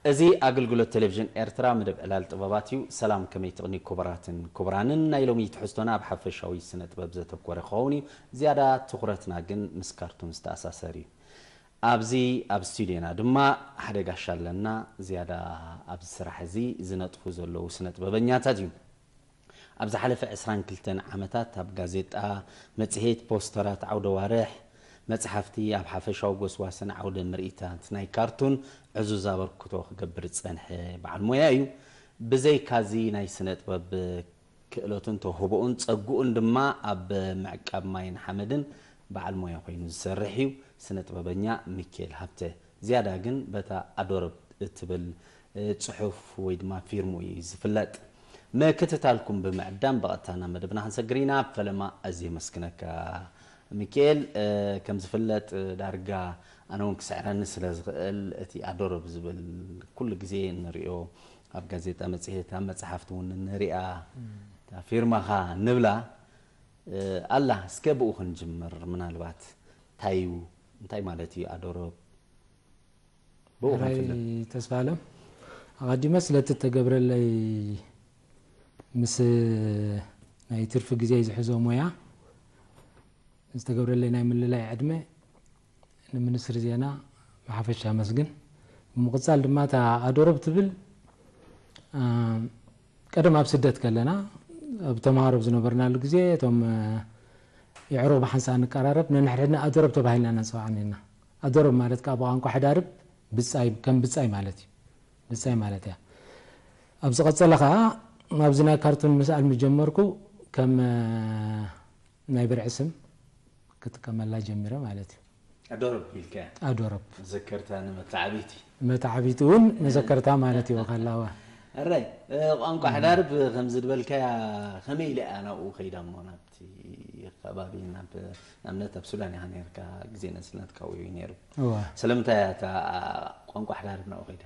እዚ ኣገልግሎት ቴሌቪዥን ኤርትራ መደብ ዕላል ጥበባት እዩ። ሰላም፣ ከመይ ትቕኒ ክቡራትን ክቡራንን? ናይ ሎሚ ትሕዝቶና ኣብ ሓፈሻዊ ስነ ጥበብ ዘተኮረ ክኸውን እዩ። ዝያዳ ትኹረትና ግን ምስ ካርቱን ዝተኣሳሰር እዩ። ኣብዚ ኣብ ስቱድዮና ድማ ሓደ ጋሻ ኣለና። ዝያዳ ኣብዚ ስራሕ እዚ ዝነጥፉ ዘለዉ ስነ ጥበበኛታት እዩ። ኣብ ዝሓለፈ ዕስራን ክልተን ዓመታት ኣብ ጋዜጣ፣ መጽሔት፣ ፖስተራት፣ ዓውደ ዋርሕ፣ መጽሓፍቲ፣ ኣብ ሓፈሻዊ ጎስጓስን ዓውደ ምርኢታት ናይ ካርቱን ዕዙዝ ኣበርክቶ ክገብር ዝጸንሐ በዓል ሞያ እዩ። ብዘይካዚ ናይ ስነ ጥበብ ክእለቱን ተውህቦኡን ጸግኡን ድማ ኣብ ምዕቃብ ማይን ሓመድን በዓል ሞያ ኮይኑ ዝሰርሕ እዩ። ስነ ጥበበኛ ሚኪኤል ሃብተ ዝያዳ ግን በታ ኣዶረብ እትብል፣ እ፣ ጽሑፍ ወይ ድማ ፊርሙ እዩ ዝፍለጥ። ምክትታልኩም ብምዕዳም ብቐጥታ ናብ መደብና ክንሰግር ኢና። ፈለማ ኣዝየ የመስግነካ ሚኪኤል። እ፣ ከም ዝፍለጥ፣ እ፣ ዳርጋ ኣነ እውን ክስዕረኒ ስለ ዝኽእል እቲ ኣዶረብ ዝብል ኩሉ ግዜ ንሪኦ ኣብ ጋዜጣ መጽሔት ኣብ መጽሓፍቲ እውን ንሪኣ እታ ፊርማኻ ንብላ፣ እ፣ ኣላ። እስከ ብኡ ክንጅምር ምናልባት እንታይ እዩ እንታይ ማለት እዩ ኣዶረብ? ብኡ ሕራይ ክንፍልም። ተስፋ ኣለም፣ ኣቐዲመ ስለቲ እተገብረለይ ምስ ናይ ትርፊ ግዜ ዝሕዞ ሞያ ዝተገብረለይ ናይ ምልላይ ዕድመ ንሚኒስትሪ ዜና ብሓፈሻ ኣመስግን። ብምቕጻል ድማ እታ ኣዶረብ ትብል፣ እ፣ ቀደም ኣብ ስደት ከለና ኣብ ተምሃሮ ኣብ ዝነበርናሉ ግዜ እቶም፣ እ፣ የዕሩኽ ብሓንሳእ ንቀራረብ ነንሕድሕድና ኣዶረብ ተባሂልና ኢና ንጽዋዕ ነርና። ኣዶረብ ማለት ከኣ ብቋንቋ ሕዳርብ ብጻይ፣ ከም ብጻይ ማለት እዩ። ብጻይ ማለት እያ። ኣብ ዝቐጸለ ከኣ ኣብዚ ናይ ካርቱን ምስኣል ምስ ጀመርኩ ከም፣ እ፣ ናይ ብርዒ ስም ክጥቀመላ ጀሚረ ማለት እዩ። ኣዶረብ ኢልካያ? ኣዶረብ። መዘከርታ ንመተዓቢቲ። መተዓቢቲ እውን መዘከርታ ማለት እዩ፣ ወኻላዋ። ኣራይ፣ እ፣ ቋንቋ ሕዳርብ ከም ዝድበልካያ ከመይ ኢለ እያ ናብኡ ከይዳ እሞ ናብቲ ከባቢ፣ ናብ፣ ንኣብነት ኣብ ሱዳን ኢኻ ነርካ፣ ግዜ ንእስነትካ ኣብኡ እዩ ነይሩ። እወ። ስለምንታይ እያ እታ ቋንቋ ሕዳርብ ናብኡ ከይዳ?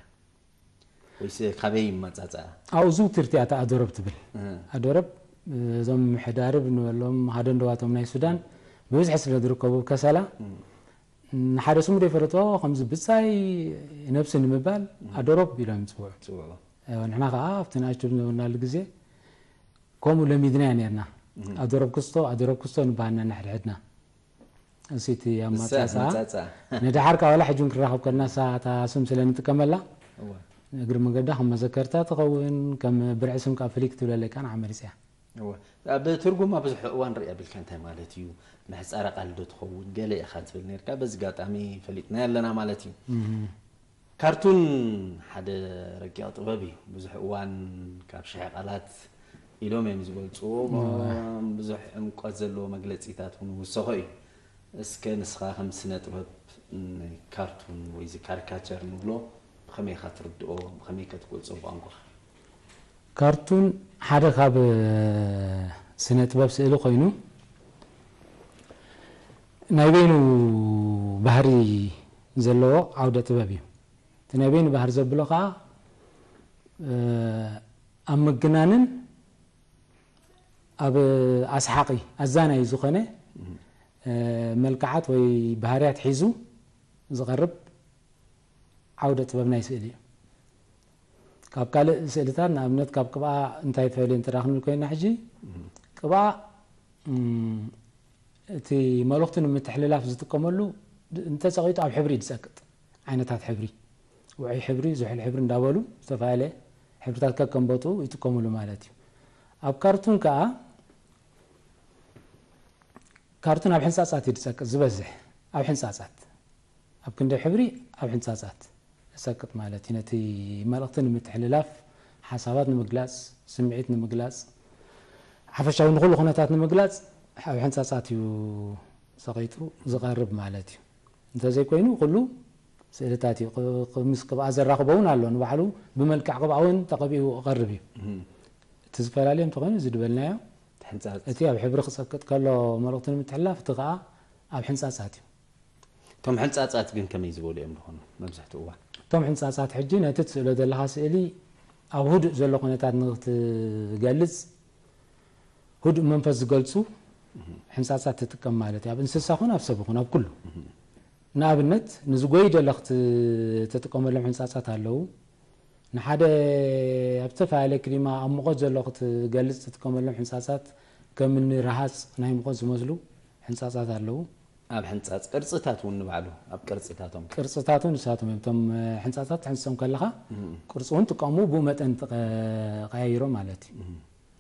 ወይስ ካበይ ይመጻጸኣ? ኣብኡ ዝውትርቲ እያ እታ ኣዶረብ ትብል። እ። ኣዶረብ፣ እዞም ሕዳርብ ንበሎም ሃደንደዋቶም ናይ ሱዳን ብብዝሒ ስለ ዝርከቡ ኣብ ከሰላ፣ እ። ንሓደ ስሙ ዘይፈለጦ ከምዚ ብጻይ ነብሲ ንምባል እ። ኣዶረብ ኢሎም ይጽውዑ። ጽውዑ። እወ፣ ንሕና ከኣ ኣብቲ ንኣሽቱ ዝነበርናሉ ግዜ ከምኡ ለሚድናዮ ነርና። እ። ኣዶረብ ክስቶ፣ ኣዶረብ ክስቶ ንበሃልና ንሕድሕድና። እዚ እቲ እሳ ኣመጻጽኣ። ኣመጻጽኣ። ንደሓር ከኣ ዋላ ሕጂ እውን ክራኸብ ከለና እሳ እታ ስም ስለ ንጥቀመላ፣ እወ። እግሪ መንገዳ ከም መዘከርታ ትኸውን፣ ከም ብርዒ ስም ከኣ ፍልይ ክትብለለይ ከኣ ንዓ መሪጸያ። እወ። ኣብ ትርጉማ ብዙሕ እዋን ርእያ ቢልካ እንታይ ማለት እዩ? ምሕጻረ ቃል ዶ ትኸውን? ገለ ኢኻ ትብል ነርካ። በዚ ኣጋጣሚ ፈሊጥናዮ ኣለና ማለት እዩ። እህ። ካርቱን ሓደ ረቂቕ ጥበብ እዩ። ብዙሕ እዋን ካብ ሽሕ ቃላት ኢሎም እዮም ዝገልጽዎ። እወ። ብዙሕ ዕምቆት ዘለዎ መግለጺታት እውን ይውሰኾ እዩ። እስከ ንስኻ ከም ስነ ጥበብ ንካርቱን ወይ እዚ ካሪካቸር ንብሎ ብኸመይ ኢኻ ትርድኦ? ብኸመይ ኢኻ ትገልጾ ብቋንቋኻ? ካርቱን ሓደ ካብ ስነ ጥበብ ስእሊ ኮይኑ ናይ በይኑ ባህሪ ዘለዎ ዓውደ ጥበብ እዩ። እቲ ናይ በይኑ ባህሪ ዘብሎ ከኣ፣ እ፣ ኣብ ምግናንን ኣብ ኣስሓቒ ኣዛናዪ ዝኾነ፣ እ፣ መልክዓት ወይ ባህርያት ሒዙ ዝቐርብ ዓውደ ጥበብ ናይ ስእሊ እዩ። ካብ ካልእ ስእልታት ንኣብነት ካብ ቅብኣ እንታይ ይፈልዮ እንተ ደኣ ክንብል ኮይንና ሕጂ፣ ቅብኣ፣ እም፣ እቲ መልእኽቱ ንምትሕልላፍ ዝጥቀመሉ ድ-፣ እንተጸቒጡ ኣብ ሕብሪ እዩ ዝጸቅጥ። ዓይነታት ሕብሪ፣ ውዑይ ሕብሪ፣ ዝሑል ሕብሪ እንዳበሉ ዝተፈላለየ ሕብርታት ከከም ቦትኡ ይጥቀምሉ ማለት እዩ። ኣብ ካርቱን ከኣ፣ ካርቱን ኣብ ሕንጻጻት እዩ ዝጸቅጥ ዝበዝሕ፣ ኣብ ሕንጻጻት። ኣብ ክንዲ ሕብሪ ኣብ ሕንጻጻት ይጸቅጥ ማለት እዩ። ነቲ መልእኽቲ ንምትሕልላፍ፣ ሓሳባት ንምግላጽ፣ ስምዒት ንምግላጽ፣ ሓፈሻዊ ንኹሉ ኩነታት ንምግላጽ ኣብ ሕንጻጻት እዩ ጸቒጡ ዝቐርብ ማለት እዩ። እንተዘይኮይኑ ኩሉ ስእልታት እዩ። ቅ-፣ ቅ-፣ ምስ ቅብኣ ዘራኽቦ እውን ኣሎ። ንባዕሉ ብመልክዕ ቅብኣ እውን ተቐቢኡ ይቐርብ እዩ። እህ። እቲ ዝፈላለየ እንተኾይኑ እዚ ዝበልናዮ፣ ሕንጻጽ። እቲ ኣብ ሕብሪ ክጸቅጥ ከሎ መልእኽቲ ንምትሕልላፍ፣ እቲ ከኣ ኣብ ሕንጻጻት እዩ። እቶም ሕንጻጻት ግን ከመይ ዝበሉ እዮም ዝኾኑ መብዛሕትኡ እዋን? እቶም ሕንጻጻት ሕጂ ነቲ ትስእሎ ዘለኻ ስእሊ ኣብ ህዱእ ዘሎ ኩነታት ንክትገልጽ፣ ህዱእ መንፈስ ዝገልጹ እህ። ሕንጻጻት ትጥቀም ማለት እዩ። ኣብ እንስሳ ኹን ኣብ ሰብ ኹን ኣብ ኩሉ። እህ። ንኣብነት ንዝጎይ ደለኽ ት-፣ ትጥቀመሎም ሕንጻጻት ኣለዉ። ንሓደ ኣብ ዝተፈላለየ ክሊማ ኣብ ሙቐት ዘሎ ክትገልጽ ትጥቀመሎም ሕንጻጻት ከም እኒ ረሃጽ ናይ ሙቐት ዝመስሉ ሕንጻጻት ኣለዉ። ኣብ ሕንጻጽ ቅርጽታት እውን ንባዕሉ ኣብ ቅርጽታቶም ቅርጽታት እውን ንሳቶም እዮም። እቶም ሕንጻጻት ትሕንጾም ከለኻ ቅርጺ እውን ጥቀሙ ብኡ መጠን ትቐ- ቀያይሮ ማለት እዩ።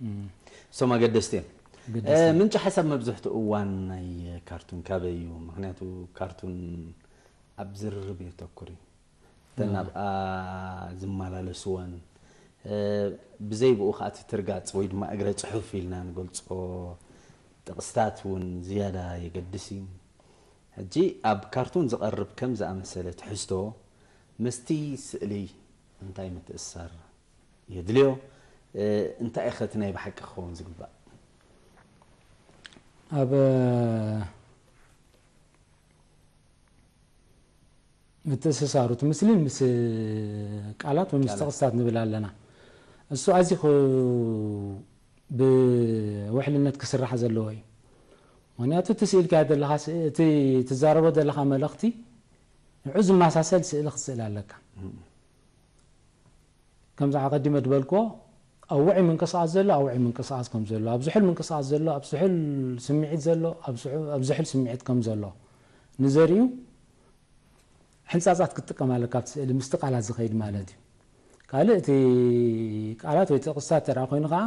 እም። እሶም ኣገደስቲ እዮም። ኣገደስቲ እዮም። ምንጪ ሓሳብ መብዝሕትኡ እዋን ናይ ካርቱን ካበይ እዩ? ምክንያቱ ካርቱን ኣብ ዝርርብ የተኩር እዩ። እተን ኣብኣ ዝመላለስወን ብዘይ ብኡ ከዓ እቲ ትርጋፅ ወይ ድማ እግረ ፅሑፍ ኢልና ንገልፆ ጥቕስታት እውን ዝያዳ የገድስ እዩ። ሕጂ ኣብ ካርቱን ዝቐርብ ከም ዝኣመሰለ ትሕዝቶ ምስቲ ስእሊ እንታይ ምትእስሳር የድልዮ? እንታይ ኸ እቲ ናይ ብሓቂ ክኸውን ዝግባእ? ኣብ ምትእስሳሩ እቲ ምስልን ምስ ቃላት ወይ ምስ ጥቕስታት ንብል ኣለና። እሱ ኣዚኹ ብውሕልነት ክስራሕ ዘለዎ እዩ። ምክንያቱ እቲ ስኢልካዮ ዘለኻ እቲ ትዛረቦ ዘለኻ መልእኽቲ ንዑ ዝመሳሰል ስእሊ ክትስእል ኣለካ። ከምዚ ኣቐዲመ ዝበልክዎ ኣብ ውዑይ ምንቅስቃስ ዘሎ ኣብ ውዑይ ምንቅስቃስ ከም ዘሎ ኣብ ዝሑል ምንቅስቃስ ዘሎ ኣብ ዝሑል ስምዒት ዘሎ ኣብ ዝሑል ስምዒት ከም ዘሎ ንዘርእዩ ሕንፃፃት ክትጥቀም ኣለካ ኣብቲ ስእሊ ምስቲ ቃላት ዝኸይድ ማለት እዩ። ካልእ እቲ ቃላት ወይ ጥቕስታት ተደኣ ኮይኑ ከዓ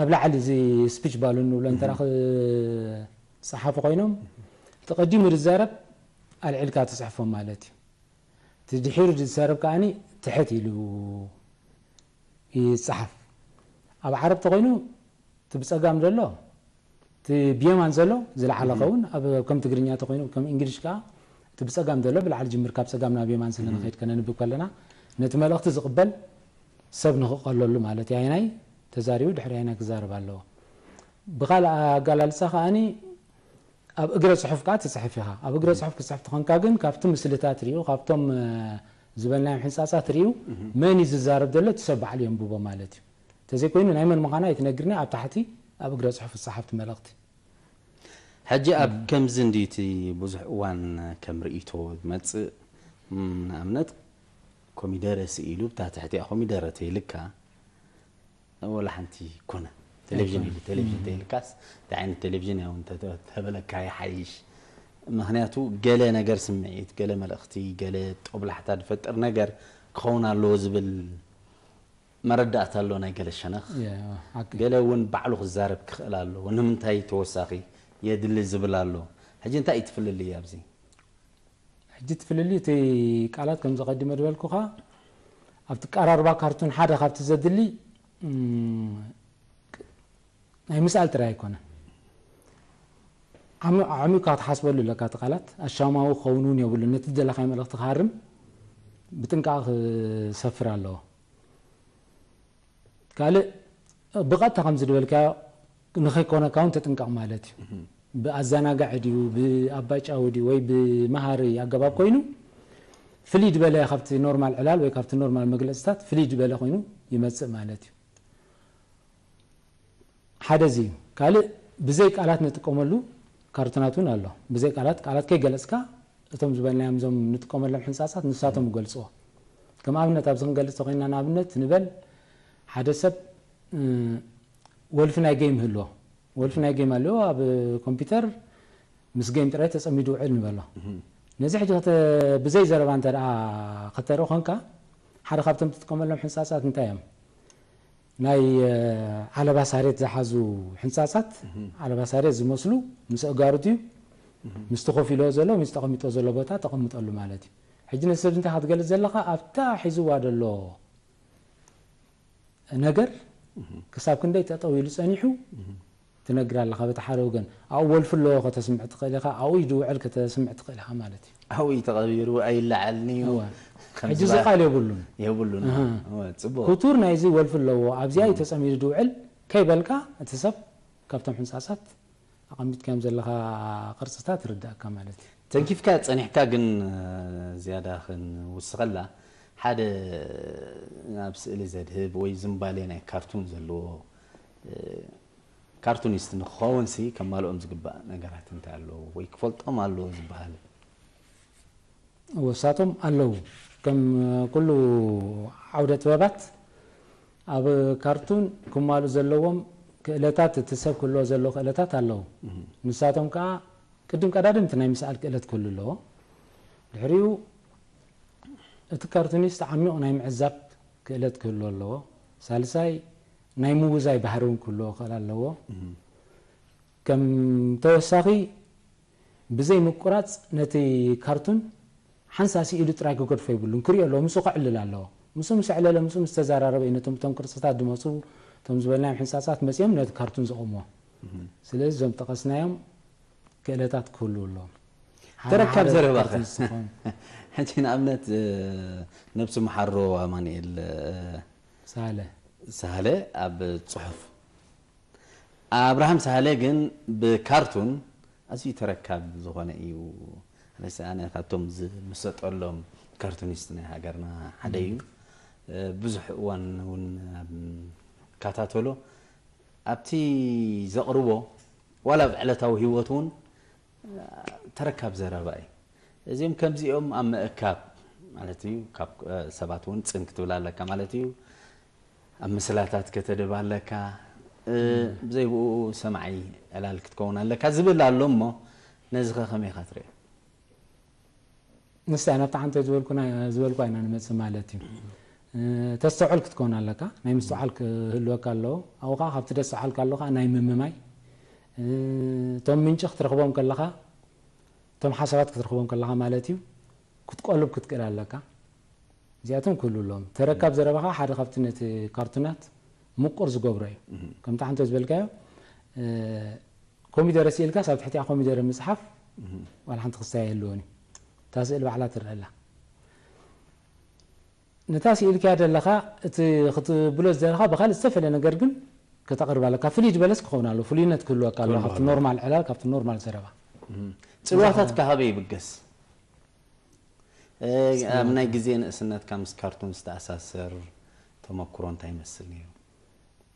ኣብ ላዕሊ እዚ ስፒች ባሉን ንብሎ እንተ ክፀሓፉ ኮይኖም እቲ ቀዲሙ ዝዛረብ ኣልዒልካ ትፅሕፎ ማለት እዩ። እቲ ድሒሩ ዝዛረብ ከዓኒ ትሕት ኢሉ ይፀሓፍ። ኣብ ዓረብ ተኮይኑ እቲ ብፀጋም ዘሎ እቲ ብየማን ዘሎ ዝለዓለ ኸውን ኣብ ከም ትግርኛ ተኮይኑ ከም እንግሊሽ ከዓ እቲ ብፀጋም ዘሎ ብላዕሊ ጅምር ካብ ፀጋም ናብ የማን ስለ ንኸይድ ከነንብብ ከለና ነቲ መልእኽቲ ዝቕበል ሰብ ንኽቐለሉ ማለት እዩ። ኣየናይ ተዛሪቡ ድሕሪ ኣየናይ ክዛረብ ኣለዎ። ብካልእ ኣገላልፃ ከዓኒ ኣብ እግረ ፅሑፍ ከዓ ትፅሕፍ ኢኻ። ኣብ እግረ ፅሑፍ ክትፅሕፍ ተኾንካ ግን ካብቲ ምስልታት ሪኡ ካብቶም ዝበልናዮም ሕንፃፃት ሪኡ መን እዩ ዝዛረብ ዘሎ እቲ ሰብ ባዕሉ የንብቦ ማለት እዩ። እንተዘይኮይኑ ናይ መን ምዃና ኣይትነግርኒ ኣብ ታሕቲ ኣብ እግረ ፅሑፍ ዝፀሓፍ እቲ መልእኽቲ። ሕጂ ኣብ ከምዚ እንድዩ እቲ ብዙሕ እዋን ከም ርእይቶ ዝመፅእ ንኣብነት ኮሚደረ ስኢሉ ብታ ትሕቲኣ ኮሚደረ ተይልካ ወላ ሓንቲ ኮነ ቴሌቪዥን ኢሉ ቴሌቪዥን ተይልካስ እንታይ ዓይነት ቴሌቪዥን ያው እንተተበለካ ይሓይሽ። ምክንያቱ ገለ ነገር ስምዒት ገለ መልእኽቲ ገለ ጦብላሕታ ዝፈጥር ነገር ክኸውን ኣለዎ ዝብል መረዳእታ ኣሎ ናይ ገለ ሸነኽ። ገለ እውን ባዕሉ ክዛረብ ክኽእል ኣለዎ ንምንታይ ተወሳኺ የድሊ ዝብል ኣሎ። ሕጂ እንታይ እዩ ትፍልልይ ኣብዚ? ሕጂ ትፍልልይ እቲ ቃላት ከምዚ ቀዲመ ዝበልኩኻ ኣብቲ ቀራርባ ካርቱን ሓደ ካብቲ ዘድሊ ናይ ምስኣል ጥራይ ኣይኮነን። ዓሚቑካ ክትሓስበሉ ኣለካ እቲ ቃላት ኣሻማዊ ክኸውን እውን የብሉን። ነቲ ዝደለኻዮ መልእኽቲ ክሃርም ብጥንቃቐ ክሰፍር ኣለዎ። ካልእ ብቐጥታ ከምዚ ዝበልካዮ ንኸይኮነካ እውን ተጥንቀቕ ማለት እዩ። ብኣዘናጋዒ ድዩ ብኣባጫዊ ድዩ ወይ ብመሃሪ ኣገባብ ኮይኑ ፍልይ ዝበለ ካብቲ ኖርማል ዕላል ወይ ካብቲ ኖርማል መግለፅታት ፍልይ ዝበለ ኮይኑ ይመፅእ ማለት እዩ። ሓደ እዚ እዩ። ካልእ ብዘይ ቃላት ንጥቀመሉ ካርቱናት እውን ኣሎ። ብዘይ ቃላት ቃላት ከይገለፅካ እቶም ዝበልናዮም እዞም ንጥቀመሎም ሕንፃፃት ንሳቶም ይገልፅዎ። ከም ኣብነት ኣብዚ ክንገልፅ ተኮይንና ንኣብነት ንበል ሓደ ሰብ ወልፊ ናይ ጌም ይህልዎ። ወልፊ ናይ ጌም ኣለዎ ኣብ ኮምፒውተር ምስ ጌም ጥራይ ተፀሚዱ ውዕል ንበሎ። ነዚ ሕጂ ብዘይ ዘረባ እንተ ከተርኢ ኮንካ ሓደ ካብቶም ትጥቀመሎም ሕንፃፃት እንታይ እዮም? ናይ ዓለባ ሳሬት ዝሓዙ ሕንፃፃት ዓለባ ሳሬት ዝመስሉ ምስ ኣእጋሩ ድዩ ምስቲ ኮፍ ኢልዎ ዘሎ ምስቲ ተቐሚጦ ዘሎ ቦታ ተቐምጠሉ ማለት እዩ። ሕጂ ነዚ ሰብ እንታይ ክትገልፅ ዘለኻ ኣብታ ሒዝዋ ዘሎ ነገር ክሳብ ክንደይ ጠጠው ኢሉ ፀኒሑ ትነግር ኣለኻ። በቲ ሓደ ወገን ኣብኡ ወልፊ ኣለዎ ከተስምዕ ትኽእል ኢኻ፣ ኣብኡ እዩ ዝውዕል ከተስምዕ ትኽእል ኢኻ ማለት እዩ። ኣብኡ እዩ ተቐቢሩ ኣይለዓልን እዩ። ሕጂ እዚ ቃል የብሉን። የብሉን። ጽቡቅ። ክቱር ናይዚ ወልፊ ኣለዎ ኣብዚኣ እዩ ተጸሚዱ ዝውዕል ከይበልካ እቲ ሰብ ካብቶም ሕንጻጻት ኣቐሚጥካዮም ዘለኻ ቅርጽታት ይርዳእካ ማለት እዩ። ተንኪፍካ ጸኒሕካ ግን ዝያዳ ክንውስኸላ ሓደ ናብ ስእሊ ዘድህብ ወይ ዝምባሌ ናይ ካርቱን ዘለዎ ካርቱኒስት ንክኸውን ሲ ከማልኦም ዝግባእ ነገራት እንታይ ኣለዉ ወይ ክፈልጦም ኣለዎ ዝበሃል? ወሳቶም ኣለዉ። ከም ኩሉ ዓውደ ጥበባት ኣብ ካርቱን ክማሉ ዘለዎም ክእለታት፣ እቲ ሰብ ክህልዎ ዘለዎ ክእለታት ኣለዉ። ንሳቶም ከዓ ቅድም ቀዳድምቲ ናይ ምስኣል ክእለት ክህሉ ኣለዎ። ድሕሪኡ እቲ ካርቱኒስት ዓሚቕ ናይ ምዕዛብ ክእለት ክህልዎ ኣለዎ። ሳልሳይ ናይ ምውዛይ ባህሪ እውን ክህልዎ ክእል ኣለዎ። ከም ተወሳኺ ብዘይ ምቁራጽ ነቲ ካርቱን ሓንሳእ ስኢሉ ጥራይ ክገድፎ የብሉን። ክሪኦ ኣለዎ፣ ምስኡ ከዕልል ኣለዎ። ምስኡ ምስ ኣዕለለ፣ ምስኡ ምስ ተዘራረበ እዩ ነቶም፣ እቶም ቅርጽታት ዝመጹ፣ እቶም ዝበልናዮም ሕንጻጻት መጺኦም ነቲ ካርቱን ዘቑምዎ። ስለዚ እዞም ጠቐስናዮም ክእለታት ክህሉ ኣለዎም። ሓደ ተረካብ ሓደ ዘረባኸ? ካርቱን ዝኸውን። ሕጂ ንኣብነት፣ እ፣ ነብሱ መሓሮ ኣማኑኤል፣ እ፣ ሳለ። ሳለ ኣብ ጽሑፍ ኣብርሃም ሳህለ ግን ብካርቱን ኣዝዩ ተረካብ ዝኾነ እዩ። ኣነስ ኣነ ካብቶም ዝምሰጠሎም ካርቱኒስት ናይ ሃገርና ሓደ እዩ። እ፣ ብዙሕ እዋን እውን ኣብ፣ እከታተሎ። ኣብቲ ዘቕርቦ ዋላ ኣብ ዕለታዊ ህይወት እውን ተረካብ ዘረባ እዩ። እዚኦም ከምዚኦም ኣብ ምእካብ ማለት እዩ። ካብ፣ እ፣ ሰባት እውን ጽን ክትብል ኣለካ ማለት እዩ። ኣብ ምስላታት ከተድብ ኣለካ፣ እ፣ ብዘይ ብኡ ሰማዒ ዕላል ክትከውን ኣለካ ዝብል ኣሎ እሞ፣ ነዚ ኸ ከመይ ኢኻ ትርእዮ? ንሳ ናብታ ሓንቶ ዝበልኩና-፣ ዝበልኳ ኢና ንመጽእ ማለት እዩ። እ፣ ተስተውዕል ክትከውን ኣለካ፣ ናይ ምስትውዓል ክህልወካ ኣለዎ። ኣብኡ ኸዓ ካብቲ ደስተውዓልካ ኣሎ ኸዓ ናይ ምምማይ፣ እ፣ እቶም ምንጪ ክትረኽቦም ከለኻ፣ እቶም ሓሳባት ክትረኽቦም ከለኻ ማለት እዩ፣ ክትቆልብ ክትክእል ኣለካ። እዚኣቶም ክህሉ ኣለዎም። ተረካብ ዘረባኻ ሓደ ካብቲ ነቲ ካርቱናት ምቁር ዝገብሮ እዩ። ከምቲ ሓንቶ ዝበልካዮ፣ እ፣ ኮሚደረ ስኢልካስ ኣብ ትሕቲኣ ኮሚደረ ምጽሓፍ ዋላ ሓንቲ ክስታይ የህልዎን እዩ። እታ ስእል ባዕላ ትረአ ኣላ። ነታ ስኢልካያ ዘለኻ እቲ ክትብሎ ዝደለኻ ብኻልእ ዝተፈለየ ነገር ግን ከተቕርብ ኣለካ። ፍልይ ዝበለስ ክኸውን ኣለዎ። ፍሉይነት ክህልወካ ኣለዎ ክህልዎ ካብቲ ኣለዎ። ኖርማል ዕላል፣ ካብቲ ኖርማል ዘረባ። ጽልዋታት ከ ካበይ ይብገስ? እ፣ ኣብ ናይ ግዜ ንእስነትካ ምስ ካርቱን ዝተኣሳሰር ተመክሮ እንታይ ይመስል ነይሩ?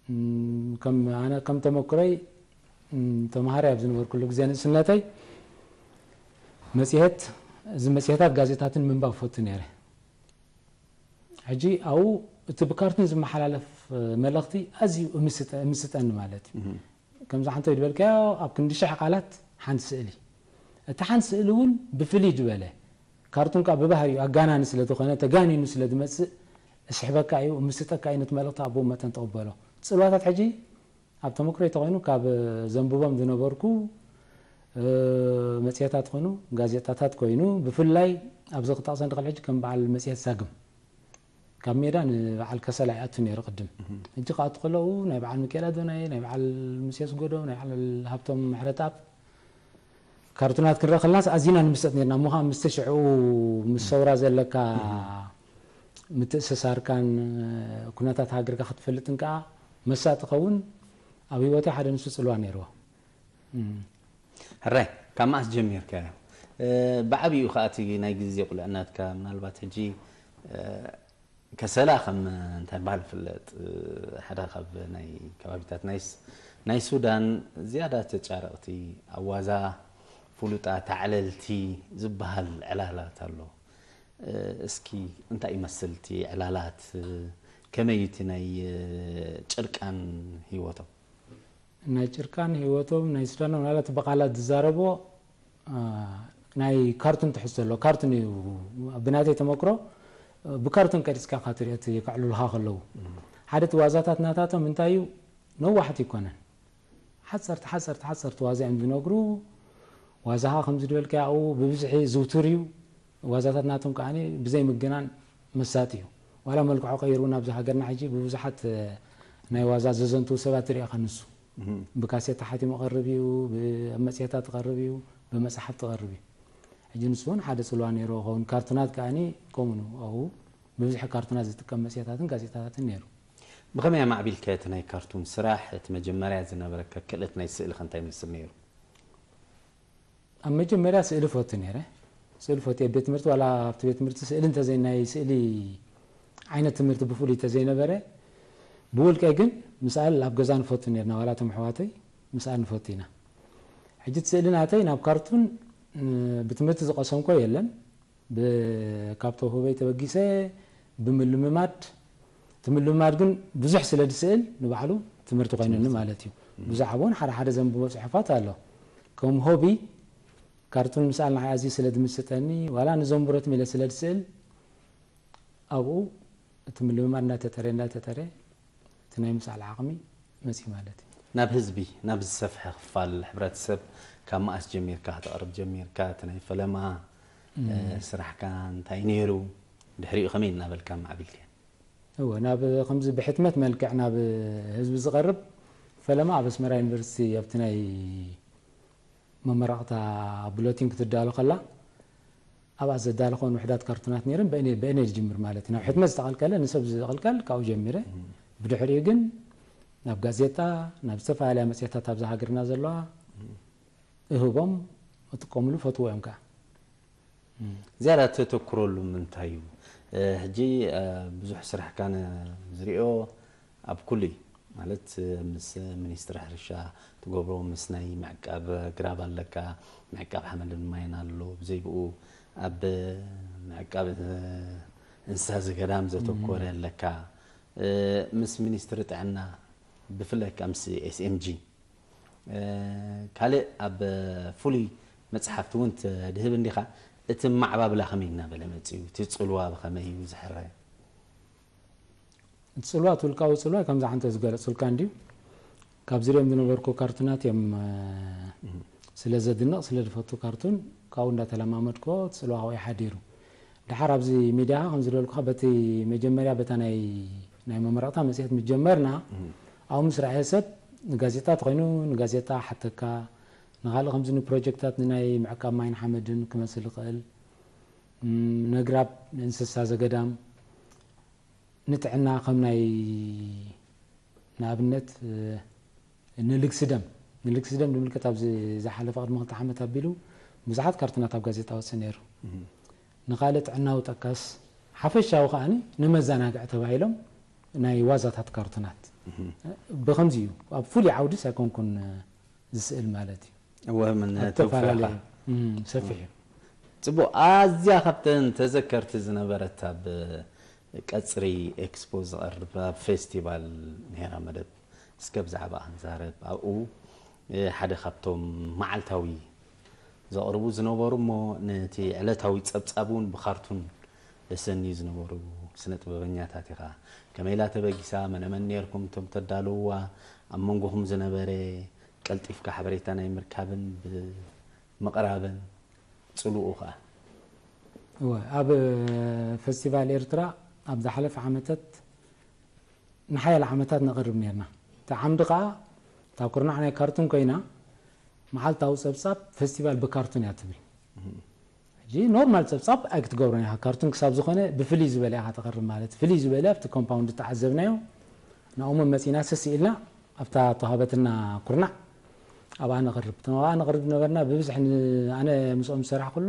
እም፣ ከም፣ ኣነ ከም ተመክሮይ፣ እም፣ ተምሃራይ ኣብ ዝነበርኩሉ ግዜ ንእስነተይ መጽሔት፣ እዚ መጽሔታት ጋዜጣትን ምንባብ ፈቱ ነይረ። ሕጂ ኣብኡ እቲ ብካርቱን ዝመሓላለፍ፣ እ፣ መልእኽቲ ኣዝዩ እምስጠ-፣ እምስጠኒ ማለት እዩ። ከምዚ ሓንቶ ዝበልካዮ ኣብ ክንዲ ሽሕ ቃላት ሓንቲ ስእሊ። እቲ ሓንቲ ስእሊ እውን ብፍልይ ዝበለ፣ ካርቱን ከኣ ብባህሪኡ ኣጋናኒ ስለ ዝኾነ፣ ተጋኒኑ ስለ ዝመጽእ፣ እስሕበካ እዩ፣ እምስጠካ እዩ፣ ነቲ መልእኽቲ ኣብኡ መጠን ትቕበሎ። ጽልዋታት ሕጂ ኣብ ተመክሮይ ተኾይኑ ካብ ዘንብቦም ዝነበርኩ፣ እ፣ መጽሔታት ኮይኑ፣ ጋዜጣታት ኮይኑ፣ ብፍላይ ኣብዚ ክጠቕሰን ዝኽእል ሕጂ ከም በዓል መጽሔት ዛግም። ካብ ሜዳ ንበዓል ከሰላ ይኣቱ ነይሩ ቅድም። ሕጂ ክኣቱ ከለዉ ናይ በዓል ሚካኤል ኣዶናይ፣ ናይ በዓል ሙሴ ኣስገዶም፣ ናይ በዓል ሃብቶም ምሕረተኣብ ካርቱናት ክንርኢ ከለናስ ኣዚና ንምስጥ ነርና። እሞ ኸዓ ምስቲ ሽዑ ምስ ሰውራ ዘለካ ምትእስሳርካን ኩነታት ሃገርካ ክትፈልጥን ከኣ መሳጢ ኸውን ኣብ ህይወተይ ሓደ ንሱ ጽልዋ ነይርዎ። እም። ሕራይ፣ ካብ መዓስ ጀሚርካዮ? እ፣ ብዓቢኡ ከኣ እቲ ናይ ግዜ ቁልዕነትካ ምናልባት ሕጂ፣ እ፣ ከሰላ ከም እንታይ በሃል ይፍለጥ፣ ሓደ ካብ ናይ ከባቢታት ናይ ስ-፣ ናይ ሱዳን ዝያዳ ተጫረቕቲ ኣብ ዋዛ ፍሉጣት ኣዕለልቲ ዝበሃል ዕላላት ኣሎ። እስኪ እንታይ ይመስል እቲ ዕላላት? ከመይ እቲ ናይ ጭርቃን ህይወቶም? ናይ ጭርቃን ህይወቶም ናይ ሱዳን ምናልባት ብቓላት ዝዛረቦ፣ አ፣ ናይ ካርቱን ትሕዝቶ ኣሎ። ካርቱን እዩ። ብናተይ ተመክሮ፣ ብካርቱን ቀሪጽካ ኢኻ ትሪኦ እቲ ከዕልሉኻ ከለዉ። ሓደ እቲ ዋዛታት ናታቶም እንታይ እዩ? ነዋሕቲ ኣይኮነን። ሓጸርቲ፣ ሓጸርቲ፣ ሓጸርቲ ዋዛ እዮም ዝነግሩ። ዋዛኻ ከምዚ ዝበልካዮ ኣብኡ ብብዝሒ ዝውቱር እዩ። ዋዛታት ናቶም ከኣ ብዘይ ምግናን መሳጢ እዩ። ዋላ መልክዑ ቀይሩ እውን ኣብዚ ሃገርና ሕጂ ብብዙሓት፣ እ፣ ናይ ዋዛ ዘዘንትዉ ሰባት ትሪኦ ኢኻ ንሱ። እህ። ብካሴት ተሓቲሙ ይቐርብ እዩ፣ ብ-፣ ኣብ መጽሔታት ይቐርብ እዩ፣ ብመጽሓፍቲ ይቐርብ እዩ። ሕጂ ንሱ እውን ሓደ ጽልዋ ነይርዎ ይኸውን። ካርቱናት ከኣ ከምኡ ነው። ኣብኡ ብብዝሒ ካርቱናት ዝጥቀም መጽሔታትን ጋዜጣታትን ነይሩ። ብኸመይ ኣማዕቢልካዮ እቲ ናይ ካርቱን ስራሕ? እቲ መጀመርያ ዝነበረካ ክእለት ናይ ስእሊ ከ እንታይ ይመስል ነይሩ? ኣብ መጀመርያ ስእሊ ፈቱ ነይረ። ስእሊ ፈትየ ኣብ ቤት ትምህርቲ፣ ዋላ ኣብቲ ቤት ትምህርቲ ስእሊ እንተዘይ-፣ ናይ ስእሊ ዓይነት ትምህርቲ ብፍሉይ እንተዘይነበረ፣ ብውልቀይ ግን ምስኣል ኣብ ገዛ ንፈቱ ነርና፣ ዋላ እቶም ኣሕዋተይ ምስኣል ንፈቱ ኢና። ሕጂ እቲ ስእሊ ናተይ ናብ ካርቱን፣ እ፣ ብትምህርቲ ዝቐሰምኮ የለን። ብ- ካብቶ ህበይ ተበጊሰ ብምልምማድ፣ እቲ ምልምማድ ግን ብዙሕ ስለ ዝስእል ንባዕሉ ትምህርቲ ኮይኑኒ ማለት እዩ። ብዛዕባውን ሓደ ሓደ ዘንብቦ ጽሑፋት ኣሎ። ከም ሆቢ ካርቱን ምስኣል ንዓይ ኣዝዩ ስለ ዝምስጠኒ፣ ዋላ ንዘንብሮ ትም ኢለ ስለ ዝስእል፣ ኣብኡ እቲ ምልምማድ እናተጠረ እናተጠረ እቲ ናይ ምስኣል ዓቕሚ መፅዩ ማለት እዩ። ናብ ህዝቢ፣ ናብ ዝሰፍሐ ክፋል ሕብረተሰብ ካብ መኣስ ጀሚርካ ከተቕርብ ጀሚርካ? እቲ ናይ ፈለማ ስራሕካ እንታይ ነይሩ? ድሕሪኡ ከመይ እናበልካ ማዕቢልካ? እወ፣ ናብ ከምዚ ብሕትመት መልክዕ ናብ ህዝቢ ዝቐርብ ፈለማ ኣብ ኣስመራ ዩኒቨርሲቲ ኣብቲ ናይ መመረቕታ ብሎቲን ክትዳሎ ከላ ኣብኣ ዘዳለኾን ውሕዳት ካርቱናት ነይረን። ብእኔ ብእኔ ዝጅምር ማለት እዩ። ናብ ሕትመት ዝተቐልቀለ ንሰብ ዝቕልቀል ካብኡ ጀሚረ። ብድሕሪኡ ግን ናብ ጋዜጣ፣ ናብ ዝተፈላለያ መፅሄታት ኣብዛ ሃገርና ዘለዋ እህቦም እጥቀምሉ ፈትዎ እዮም ከዓ። ዝያዳ ተተኩረሉ ምንታይ እዩ? ሕጂ ብዙሕ ስራሕካ ዝሪኦ ኣብ ኩሉ እዩ። ማለት ምስ ሚኒስትሪ ሕርሻ ትገብሮ፣ ምስ ናይ ምዕቃብ ግራብ ኣለካ፣ ምዕቃብ ሓመድን ማይን ኣሎ፣ ብዘይ ብኡ ኣብ ምዕቃብ እንስሳ ዘገዳም ዘተኮረ ኣለካ። ምስ ሚኒስትሪ ጥዕና ብፍላይ ከዓ ምስ ኤስኤምጂ ካልእ ኣብ ፍሉይ መፅሓፍቲ እውን ትድህብ እንዲኻ። እቲ ማዕባብላ ከመይ እናበለ መፅኡ? እቲ ፅልዋ ብኸመይ እዩ ዝሕረ? እቲ ፅልዋ፣ እቲ ውልቃዊ ፅልዋ ከምዚ ሓንተ ዝገለፅልካ እንድዩ። ካብ ዝሪኦም ዝነበርኩ ካርቱናት እዮም ስለ ዘድንቕ ስለ ዝፈቱ ካርቱን ካብኡ እንዳተለማመድኮ እቲ ፅልዋ ካብኡ ሓዲሩ። ድሓር ኣብዚ ሚድያ ከም ዝደልኩኻ በቲ መጀመርያ በታ ናይ ናይ መመረቕታ መፅሄት ምስ ጀመርና ኣብኡ ምስ ረኣየ ሰብ ንጋዜጣ ተኾይኑ ንጋዜጣ ሓተካ፣ ንኻልእ ከምዚ ንፕሮጀክታት ንናይ ምዕቃብ ማይን ሓመድን ክመስል ይኽእል፣ ነግራብ ንእንስሳ ዘገዳም ንጥዕና ከም ናይ ንኣብነት ንልግሲ ደም ንልግሲ ደም ንምልከት ኣብዚ ዝሓለፈ ቅድሚ ክልተ ዓመት ኣቢሉ ብዙሓት ካርቱናት ኣብ ጋዜጣ ወፅእ ነይሩ። ንኻልእ ጥዕናዊ ጠቀስ ሓፈሻዊ ከዓኒ ንመዘናግዒ ተባሂሎም ናይ ዋዛታት ካርቱናት ብኸምዚ እዩ ኣብ ፍሉይ ዓውድስ ኣይኮንኩን ዝስእል ማለት እዩ። እወ ምን ተፈላለየ ሰፊሕ እዩ። ፅቡቅ። ኣዝያ ካብተን ተዘከርቲ ዝነበረት ኣብ ቀፅሪ ኤክስፖ ዝቐርብ ኣብ ፌስቲቫል ነይራ መደብ እስከ ብዛዕባ ክንዛረብ ኣብኡ ሓደ ካብቶም መዓልታዊ ዘቕርቡ ዝነበሩ እሞ ነቲ ዕለታዊ ፀብፃብ እውን ብካርቱን ደሰንዩ ዝነበሩ ስነ ጥበበኛታት ኢኻ። ከመይ ኢላ ተበጊሳ? መነመን ነርኩም እቶም ተዳልውዋ? ኣብ መንጎኹም ዝነበረ ቀልጢፍካ ሓበሬታ ናይ ምርካብን ብምቕራብን ፅልኡ ኸዓ? እወ፣ ኣብ ፈስቲቫል ኤርትራ ኣብ ዝሓለፈ ዓመታት ንሓያለ ዓመታት ነቕርብ ነርና። እታ ዓምዲ ኸዓ እታ ኩርናዕ ናይ ካርቱን ኮይና መዓልታዊ ፀብፃብ ፈስቲቫል ብካርቱን እያ ትብል። ሕጂ ኖርማል ፀብፃብ ኣይክትገብሮን ኢኻ። ካርቱን ክሳብ ዝኾነ ብፍልይ ዝበለ ኢኻ ተቕርብ ማለት። ፍልይ ዝበለ ኣብቲ ኮምፓውንድ እተዓዘብናዮ ናብኡ መፂና ስስ ኢልና ኣብታ ተዋሃበትና ኩርናዕ ኣብኣ ነቕርብ። እቶም ኣብኣ ነቕርብ ነበርና ብብዝሒ ን- ኣነ ምስኦም ዝሰራሕኩሉ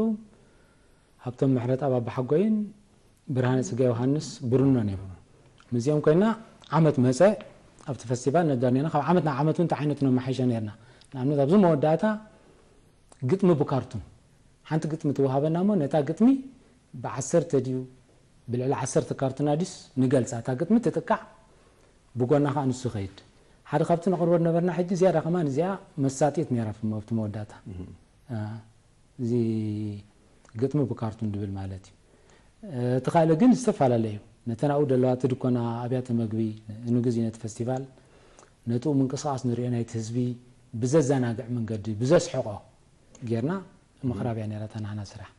ሃብቶም ምሕረትኣብ ኣባሓጎይን ብርሃነ ፅገ ዮሃንስ ብሩኖን እዮም። ምስዚኦም ኮይና ዓመት መፀ ኣብቲ ፈስቲቫል ነዳርኔና ካብ ዓመት ናብ ዓመት እውን እንታይ ዓይነት ነመሓይሾ ነርና። ንኣብነት ኣብዚ መወዳእታ ግጥሚ ብካርቱን ሓንቲ ግጥሚ ትወሃበና እሞ ነታ ግጥሚ ብዓሰርተ ድዩ ብልዕሊ ዓሰርተ ካርቱና ድዩስ ንገልፃ እታ ግጥሚ ትጥቃዕ ብጎና ከዓ ንሱ ይኸይድ ሓደ ካብቲ ነቕርቦ ዝነበርና ሕጂ ዝያዳ ከማን እዚኣ መሳጢት ነይራ ኣብቲ መወዳእታ እዚ ግጥሚ ብካርቱን ድብል ማለት እዩ እቲ ካልእ ግን ዝተፈላለየ እዩ ነተን ኣብኡ ደለዋ እቲ ድኮና ኣብያተ መግቢ ንግዜ ነቲ ፈስቲቫል ነትኡ ምንቅስቃስ ንሪኦ ናይቲ ህዝቢ ብዘዘናግዕ መንገዲ ብዘስሕቆ ጌርና ምቕራብ እያ ነይራታ ናህና ስራሕ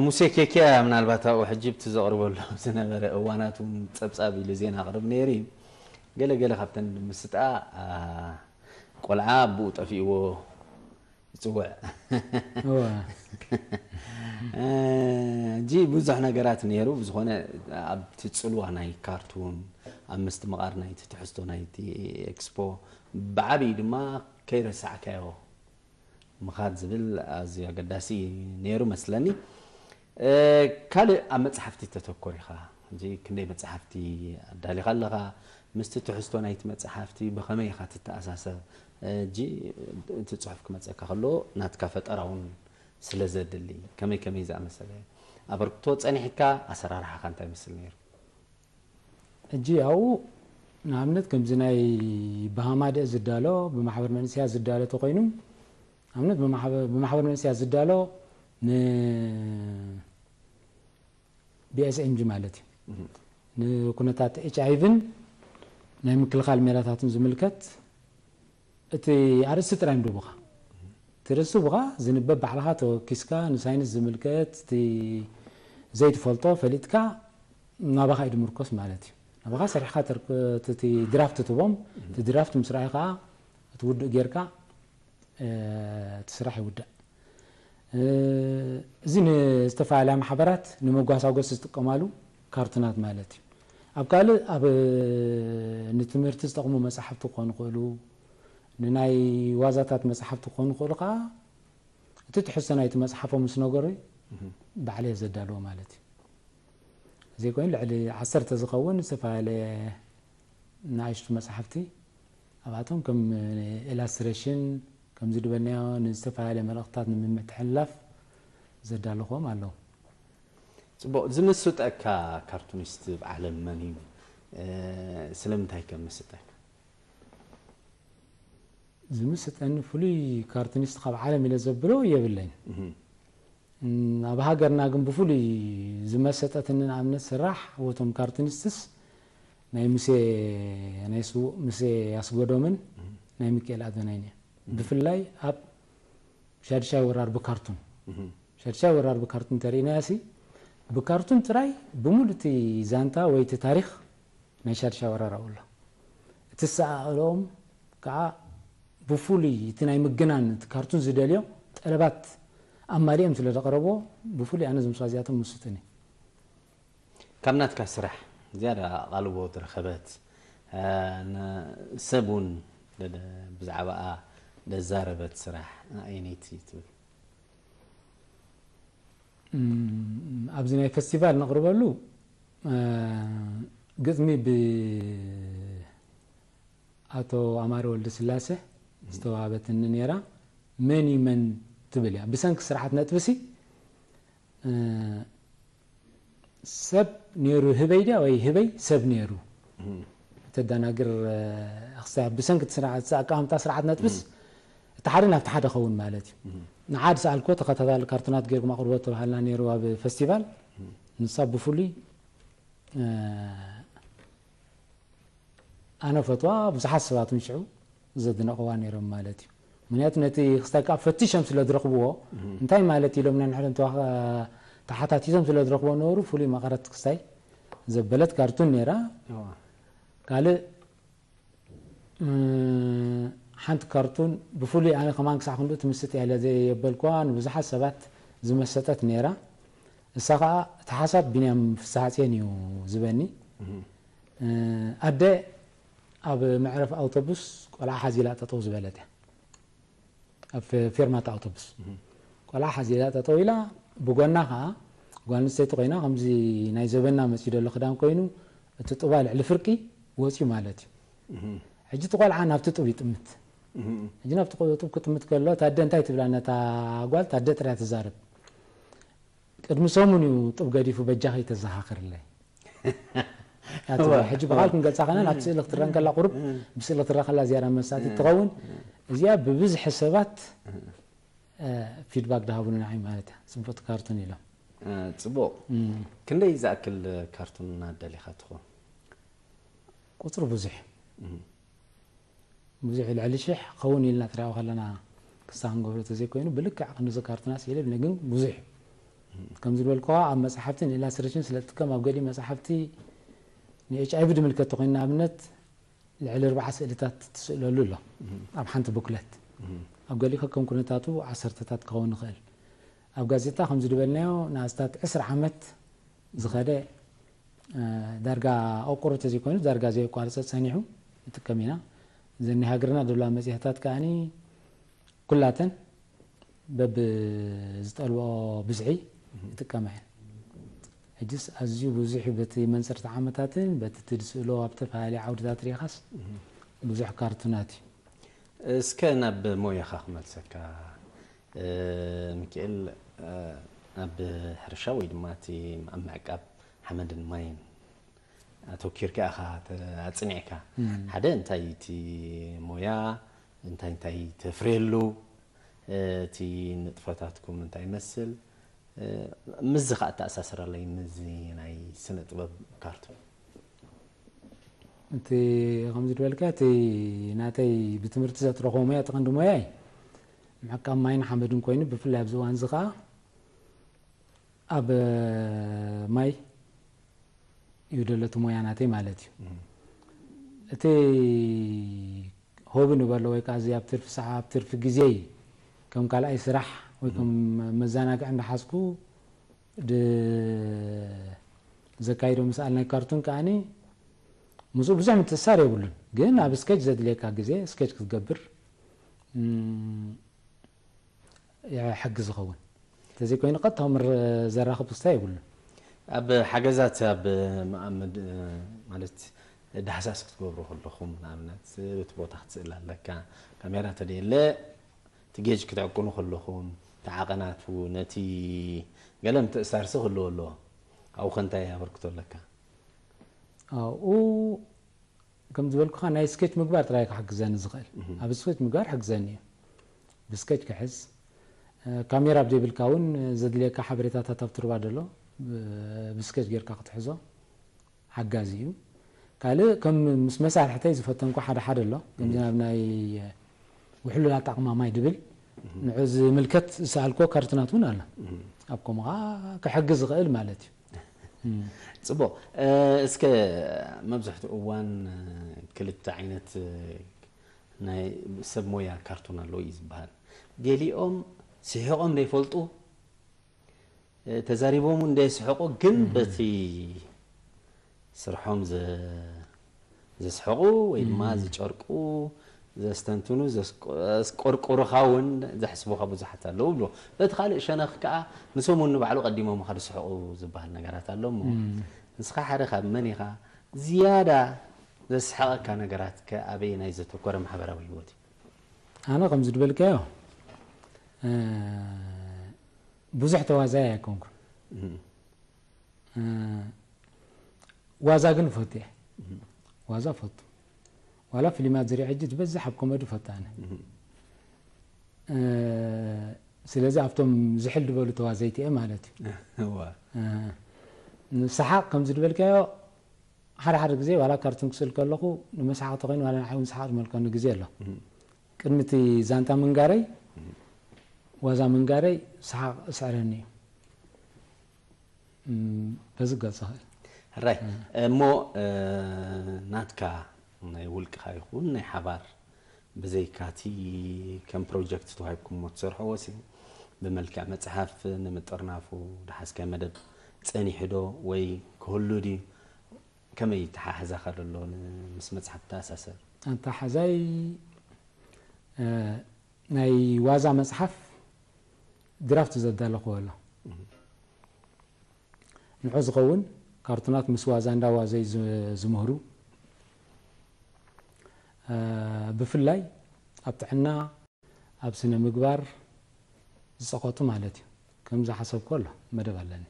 ሙሴ ኬኪያ ምናልባት ኣብኡ ሕጂ ብቲ ዘቕርበሉ ዝነበረ እዋናት እውን ፀብፃብ ኢሉ ዜና ኣቕርብ ነይሩ እዩ ገለ ገለ ካብተን ምስጣ ቆልዓ ብኡ ጠፊእዎ ይፅውዕ እጂ ብዙሕ ነገራት ነይሩ ብዝኾነ ኣብቲ ፅልዋ ናይ ካርቱን ኣብ ምስትምቓር ናይቲ ትሕዝቶ ናይቲ ኤክስፖ ብዓብዪ ድማ ከይረሳዕካዮ ምኻድ ዝብል ኣዝዩ ኣገዳሲ ነይሩ መስለኒ። ካልእ ኣብ መፅሓፍቲ ተተኮር ኢኻ። ሕጂ ክንደይ መፅሓፍቲ ኣዳሊኻ ኣለኻ? ምስቲ ትሕዝቶ ናይቲ መፅሓፍቲ ብኸመይ ኢኻ ትተኣሳሰር? ሕጂ እቲ ፅሑፍ ክመፀካ ከሎ ናትካ ፈጠራ እውን ስለ ዘድሊ ከመይ ከመይ ዝኣመሰለ ኣበርክቶ ጸኒሕካ ኣሰራርሓኻ እንታይ ይመስል ነይሩ? ሕጂ ኣብኡ ንኣብነት ከምዚ ናይ ብሃማደእ ዝዳሎ ብማሕበር መንእሰያት ዝዳሎ ተኮይኑ ኣብነት ብማሕበር መንእሰያት ዝዳሎ ን BSMG ማለት እዩ ንኩነታት ኤች ኣይቪን ናይ ምክልኻል ሜላታትን ዝምልከት እቲ ኣርእስቲ ጥራይ ምድቡኻ ትርእሱ ብኻ ዝንበብ ባዕልኻ ተወኪስካ ንሳይንስ ዝምልከት እቲ ዘይትፈልጦ ፈሊጥካ ናባኻ እዩ ድምርኮስ ማለት እዩ ናባኻ ሰሪሕካ ድራፍት ትቦም እቲ ድራፍት ምስ ረኣዩ ከዓ እቲ ውዱእ ጌርካ እቲ ስራሕ ይውዳእ እዚ ንዝተፈላለያ ማሕበራት ንመጓሳጎስ ዝጥቀማሉ ካርቱናት ማለት እዩ ኣብ ካልእ ኣብ ንትምህርቲ ዝጠቕሙ መፅሓፍቲ ክኾኑ ይኽእሉ ንናይ ዋዛታት መፅሓፍቲ ክኾኑ ይኽእሉ ከዓ እቲ ትሕዝቶ ናይቲ መፅሓፎም ምስ ነገሩ ባዕለ ዘዳልዎ ማለት እዩ ዘይኮይኑ ልዕሊ ዓሰርተ ዝኸውን ዝተፈላለየ ንኣሽቱ መፅሓፍቲ ኣብኣቶም ከም ኢላስትሬሽን ከምዚ ዝበልናዮ ንዝተፈላለየ መልእኽትታት ንምምሕልላፍ ዘዳለኹዎም ኣለዉ ፅቡቅ ዝምስጠካ ካርቱኒስት ብዓለም መን እዩ ስለምንታይ ከ ምስጠካ ዝምስጠኒ ፍሉይ ካርቱኒስት ካብ ዓለም ኢለ ዘብሎ የብለይን ኣብ ሃገርና ግን ብፍሉይ ዝመሰጠትኒ ንኣብነት ስራሕ ወቶም ካርቱኒስትስ ናይ ሙሴ ናይ ስዉእ ሙሴ ያስጎዶምን ናይ ሚካኤል ኣዶናይን እየ ብፍላይ ኣብ ሻድሻይ ወራር ብካርቱን ሻድሻይ ወራር ብካርቱን ተርእናያ ሲ ብካርቱን ጥራይ ብሙሉ እቲ ዛንታ ወይ እቲ ታሪክ ናይ ሻድሻይ ወራር ኣብኡ ኣሎ እቲ ሰኣእሎም ከዓ ብፍሉይ እቲ ናይ ምግናን እቲ ካርቱን ዝደልዮ ጠለባት ኣማሊኦም ስለ ዘቕረብዎ ብፍሉይ ኣነ ዝምሳ እዚኣቶም ምስጡኒ ካብ ናትካ ስራሕ ዝያዳ ኣቓልቦ ዝረኸበት ሰብ እውን ብዛዕባኣ ዘዛረበት ስራሕ ኣየነይቲ ትብል ኣብዚ ናይ ፈስቲቫል ነቕርበሉ ግጥሚ ብኣቶ ኣማረ ወልደ ስላሴ ዝተዋሃበትኒ ነይራ መን እዩ መን ትብል እያ ብሰንኪ ስርዓት ነጥብሲ ሰብ ነይሩ ህበይ ድያ ወይ ህበይ ሰብ ነይሩ ተዳናግር ክስታይ ብሰንኪ እቲ ስርዓት ኣቀማምጣ ስርዓት ነጥብስ እቲ ሓደ ናብቲ ሓደ ኸውን ማለት እዩ ንዓድ ሰኣልኮ ተኸታታሊ ካርቱናት ገይርኩም ኣቅርቦ ተባሃልና ነይሩ ኣብ ፈስቲቫል ንሳ ብፍሉይ ኣነ ፈትዋ ብዙሓት ሰባት እውን ሽዑ ዘድነቕዋ ነይሮም ማለት እዩ ምክንያቱ ነቲ ክስታይ ከዓ ፈቲሾም ስለ ዝረኽብዎ እንታይ ማለት ኢሎም ናይ ንሕድም ተሓታቲቶም ስለ ዝረኽቦ ነበሩ ፍሉይ መቐረት ክስታይ ዘበለት ካርቱን ነይራ ካልእ ሓንቲ ካርቱን ብፍሉይ ኣነ ከማን ክሳዕ ክንድኡ ትምስጥ እያ ኢለ ዘየበልኩዋ ንብዙሓት ሰባት ዝመሰጠት ነይራ እሳ ከዓ እቲ ሓሳብ ቢንያም ፍስሓፅየን እዩ ዝበኒ ኣደ ኣብ መዕረፍ ኣውቶቡስ ቆልዓ ሓዚላ ጠጠው ዝበለት እያ ኣብ ፌርማታ ኣውቶቡስ ቆልዓ ሓዚላ ጠጠው ኢላ ብጎና ከዓ ጓል ኣንስተይቲ ኮይና ከምዚ ናይ ዘበና መፅኡ ዘሎ ክዳን ኮይኑ እቲ ጡባ ልዕሊ ፍርቂ ወፅዩ ማለት እዩ ሕጂ እቲ ቆልዓ ናብቲ ጡብ ይጥምት ሕጂ ናብቲ ጡብ ክጥምት ከሎ ታደ እንታይ ትብላ ነታ ጓል ታደ ጥራያ ትዛረብ ቅድሚ ሰሙን እዩ ጡብ ገዲፉ በጃኺ ተዘኻኽርለይ ሕጂ ብኻል ክንገልፃ ከና ናብ ስእሊ ክትረን ከላ ቁሩብ ብስእሊ ክትረን ከላ ዝያዳ መሳጢት ትኸውን እዚኣ ብብዝሒ ሰባት ፊድባክ ድሃቡኒ ንዓይ ማለት እያ ፅቡቅ ካርቱን ኢሎም ፅቡቅ ክንደይ ዝኣክል ካርቱን እናደሊኻ ትኾን ቁፅሪ ብዙሕ ብዙሕ ልዕሊ ሽሕ ኸውን ኢልና ትሪኣው ከለና ክስታ ክንገብሮ ተዘይኮይኑ ብልክዕ ክንዚ ካርቱና ስኢለ ብለ ግን ብዙሕ ከም ዝበልኩዋ ኣብ መፅሓፍቲ ንኢላስትሬሽን ስለ ትጥቀም ኣብ ገሊእ መፅሓፍቲ ንኤች ኣይቪ ድምልከት ተኮይኑ ንኣብነት ልዕሊ ርብዓ ስእልታት ትስእለሉ ኣሎ ኣብ ሓንቲ ቡክለት ኣብ ገሊኡ ከም ኩነታቱ ዓሰርተታት ክኸውን ይኽእል ኣብ ጋዜጣ ከምዚ ዝበልናዮ ንኣስታት ዕስራ ዓመት ዝኸደ ዳርጋ ኣቁሩ ተዘይኮይኑ ዳርጋ ዘየቋርፀ ፀኒሑ ንጥቀም ኢና ዘኒ ሃገርና ደብላ መፅሄታት ከዓኒ ኩላተን በብ ዝጠልብኦ ብዝሒ ይጥቀማ እየን ሕጅስ ኣዝዩ ብዙሕ በቲ መንፅርቲ ዓመታትን በቲ ትድስእሎ ኣብ ተፈላለየ ዓውድታት ሪኢኻስ ብዙሕ ካርቱናት እዩ እስከ ናብ ሞያኻ ክመልሰካ እ፣ ሚካኤል፣ እ፣ ኣብ ሕርሻ ወይ ድማ እቲ ኣብ ምዕቃብ ሓመድን ማይን ኣተኪርካ ኢኻ ተ-፣ ኣጽኒዕካ። ሓደ፣ እንታይ እቲ ሞያ፣ እንታይ እንታይ ተፍርየሉ፣ እ፣ እቲ ንጥፈታትኩም እንታይ ይመስል፣ እ፣ ምስዚ ኸኣ ኣተኣሳስረለይ፣ ምስዚ ናይ ስነ ጥበብ ካርቱን። እቲ ከምዚ ዝበልካ፣ እቲ ናተይ ብትምህርቲ ዘጥረኹዎ ሞያ፣ እቲ ቀንዲ ሞያይ ምዕቃብ ማይን ሓመድን ኮይኑ፣ ብፍላይ ኣብዚ እዋን እዚ ኸኣ ኣብ ማይ እዩ ደሎ እቲ ሞያ ናተይ ማለት እዩ። እቲ ሆቢ ንበሎ ወይ ከዓ እዚ ኣብ ትርፊ ሰዓ-፣ ኣብ ትርፊ ግዜይ ከም ካልኣይ ስራሕ ወይ ከም መዘናግዒ እንዳሓዝኩ ድ-፣ ዘካይዶ ምስኣል ናይ ካርቱን ከዓኒ ምስኡ ብዙሕ ምትእሳር የብሉን። ግን ኣብ ስኬች ዘድልየካ ግዜ ስኬች ክትገብር፣ እም፣ ይሕግዝ ይኸውን። እንተዘይኮይኑ ቀጥታ ምር-፣ ዘራኽብ ክስታይ የብሉን። ኣብ ሓገዛት ኣብ መኣምድ፣ ማለት ዳህሳስ ክትገብሩ ከለኹም፣ ንኣብነት እቲ ቦታ ክትስእል ኣለካ፣ ካሜራ ተደየለ እቲ ጌጅ ክትዕቅኑ ከለኹም፣ እቲ ዓቐናቱ ነቲ ገለ ምትእሳርሲ ክህልዎ ኣለዎ። ኣብኡ ከ እንታይ ኣበርክቶ ኣለካ? ኣብኡ ከም ዝበልኩኻ ናይ ስኬች ምግባር ጥራይ ክሕግዘኒ ዝኽእል። ኣብ ስኬች ምግባር ሕግዘኒ እዩ። ብስኬች ክሕዝ፣ እ፣ ካሜራ ኣብ ዘይብልካ እውን ዘድልየካ ሓበሬታታት ኣብ ትርባ ደሎ፣ ብ-፣ ብስኬች ጌርካ ክትሕዞ ሓጋዚ እዩ። ካልእ ከም ምስ መሳርሕተይ ዝፈተንኩ ሓደ ሓደ ኣሎ። ከምዚ ናብ ናይ ውሕሉል ኣጠቓቕማ ማይ ድብል ንዑ ዝምልከት ዝሰኣልኩዎ ካርቱናት እውን ኣሎ። ኣብ ከምኡ ኸዓ ክሕግዝ ዝኽእል ማለት እዩ። እም። ጽቡቕ። እ፣ እስከ መብዛሕትኡ እዋን፣ እ፣ ክልተ ዓይነት፣ እ፣ ናይ ሰብ ሞያ ካርቱን ኣለዉ እዩ ዝበሃል። ገሊኦም ስሒቖም ዘይፈልጡ፣ እ፣ ተዛሪቦም እውን ዘይስሕቑ፣ ግን በቲ ስርሖም ዘ-፣ ዘስሕቑ ወይ ድማ ዝጨርቁ፣ ዘስተንትኑ፣ ዘስቆ-፣ ዘስቆርቁሩኻ እውን ዘሕስቡኻ ብዙሓት ኣለዉ ብሎ። በቲ ካልእ ሸነኽ ከኣ ንሶም እውን ንባዕሉ ቀዲሞምኻ ዝስሕቑ ዝበሃል ነገራት ኣሎ እሞ፣ ንስኻ ሓደ ካብ መን ኢኻ? ዝያዳ ዘስሕቐካ ነገራት ከ ኣበየናይ ዘተኮረ ማሕበራዊ ህይወት እዩ? ኣነ ከምዚ ዝበልካዮ፣ እ፣ ብዙሕ ተዋዛይ ኣይኮንኩን። እ፣ ዋዛ ግን እፈቱ እየ። ዋዛ እፈቱ። ዋላ ፊልማት ዝርኢ ሕጂ ዝበዝሕ ኣብ ኮመዲ እፈቱ ኣነ። እ፣ ስለዚ ኣብቶም ዝሕል ዝበሉ ተዋዘይቲ እየ ማለት እዩ። እዋ። እ፣ ንሰሓቕ ከምዚ ዝበልካዮ ሓደ ሓደ ግዜ ዋላ ካርቱን ክስእል ከለኹ ንመስሓቕ ተኾይኑ ዋላ ንዓይ እውን ሰሓቕ ዝመልከኒ ግዜ ኣሎ። ቅድሚ እቲ ዛንታ ምንጋረይ፣ ዋዛ ምንጋረይ ሰሓቕ እስዕረኒ እዩ። እም፣ በዚ ክገልጾ እኽእል። ሕራይ። እሞ፣ እ፣ ናትካ ናይ ውልቅኻ ይኹን ናይ ሓባር፣ ብዘይካቲ ከም ፕሮጀክት ተዋሂብኩምዎ ትሰርሕዎ ሲ፣ ብመልክዕ መጽሓፍ ንምጥርናፉ ዝሓዝካዮ መደብ ጸኒሑ ዶ ወይ ክህሉ ድዩ? ከመይ ተሓሕዛ ከ ዘሎ ን-፣ ምስ መጽሓፍ ተኣሳሰር? ኣተሓሕዛይ፣ እ፣ ናይ ዋዛ መጽሓፍ ድራፍት ዘዳለኹዎ ኣሎ። ንዑ ዝኸውን ካርቱናት ምስ ዋዛ እንዳዋዘዩ ዝ-፣ ዝምህሩ፣ እ፣ ብፍላይ ኣብ ጥዕና፣ ኣብ ስነ ምግባር ዝጸቐጡ ማለት እዩ። ከም ዝሓሰብኩ ኣሎ መደብ ኣለኒ።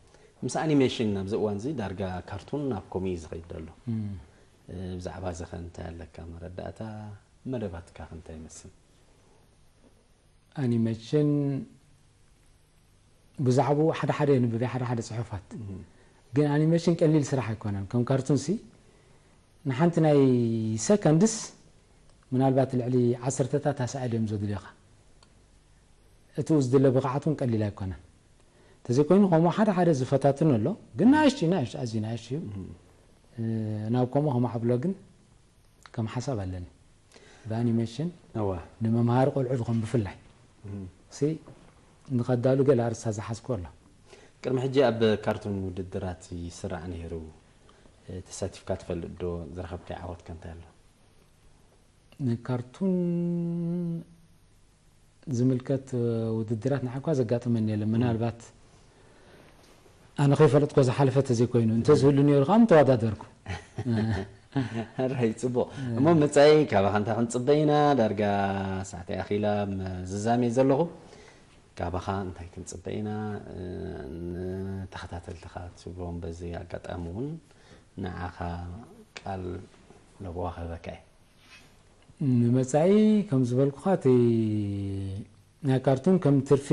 ምስ ኣኒሜሽን ኣብዚ እዋን እዚ ዳርጋ ካርቱን ናብ ኮሚክ እዩ ዝኸይድ ዘሎ። እም። እ፣ ብዛዕባ እዚ ኸ እንታይ ኣለካ መረዳእታ? መደባትካ ኸ እንታይ ይመስል? ኣኒሜሽን ብዛዕባኡ ሓደ ሓደ የንብብ እየ፣ ሓደ ሓደ ጽሑፋት። እም። ግን ኣኒሜሽን ቀሊል ስራሕ ኣይኮነን። ከም ካርቱን ሲ ንሓንቲ ናይ ሰከንድስ ምናልባት ልዕሊ ዓሰርተታት ኣሳእል እዮም ዘድልዮኻ። እቲ ዝድለ ብቕዓት እውን ቀሊል ኣይኮነን። እንተዘይኮይኑ ከምኡ ሓደ ሓደ ዝፈታትን ኣሎ፣ ግን ንኣሽቱ፣ ንኣሽቱ፣ ኣዝዩ ንኣሽቱ እዩ። እም። እ፣ ናብ ከምኡ ከማዕብሎ ግን ከም ሓሳብ ኣለኒ። ብኣኒሜሽን እዋ። ንመምሃሪ ቆልዑ ዝኾን ብፍላይ እም። ሲ ንኸዳሉ ገለ ኣርእስታት ዝሓዝኩ ኣሎ። ቅድሚ ሕጂ ኣብ ካርቱን ውድድራት ይስራዕ ነይሩ። እ፣ ተሳቲፍካ ትፈልጥ ዶ? ዝረኸብካዮ ዓወት ከ እንታይ ኣሎ? ንካርቱን ዝምልከት፣ እ፣ ውድድራት ንዓይ እኳ ዘጋጠመኒ የለን። ምናልባት ኣነ ከይፈለጥኮ ዝሓለፈ ተዘይኮይኑ፣ እንተዝህሉ ነይሩ ከዓ ምተወዳደርኩ። ሕራይ፣ ጽቡቕ። እሞ መጻኢ ካባኻ እንታይ ክንጽበ ኢና? ዳርጋ ሰዓት ኣኺላ፣ ምዝዛም እየ ዘለኹ። ካባኻ እንታይ ክንጽበ ኢና? ንተኸታተልትኻ ትብሎም በዚ ኣጋጣሚ እውን ንዓኻ ቃል ለበዋ ክህበካ እየ። ንመጻኢ ከም ዝበልኩኻ እቲ ናይ ካርቱን ከም ትርፊ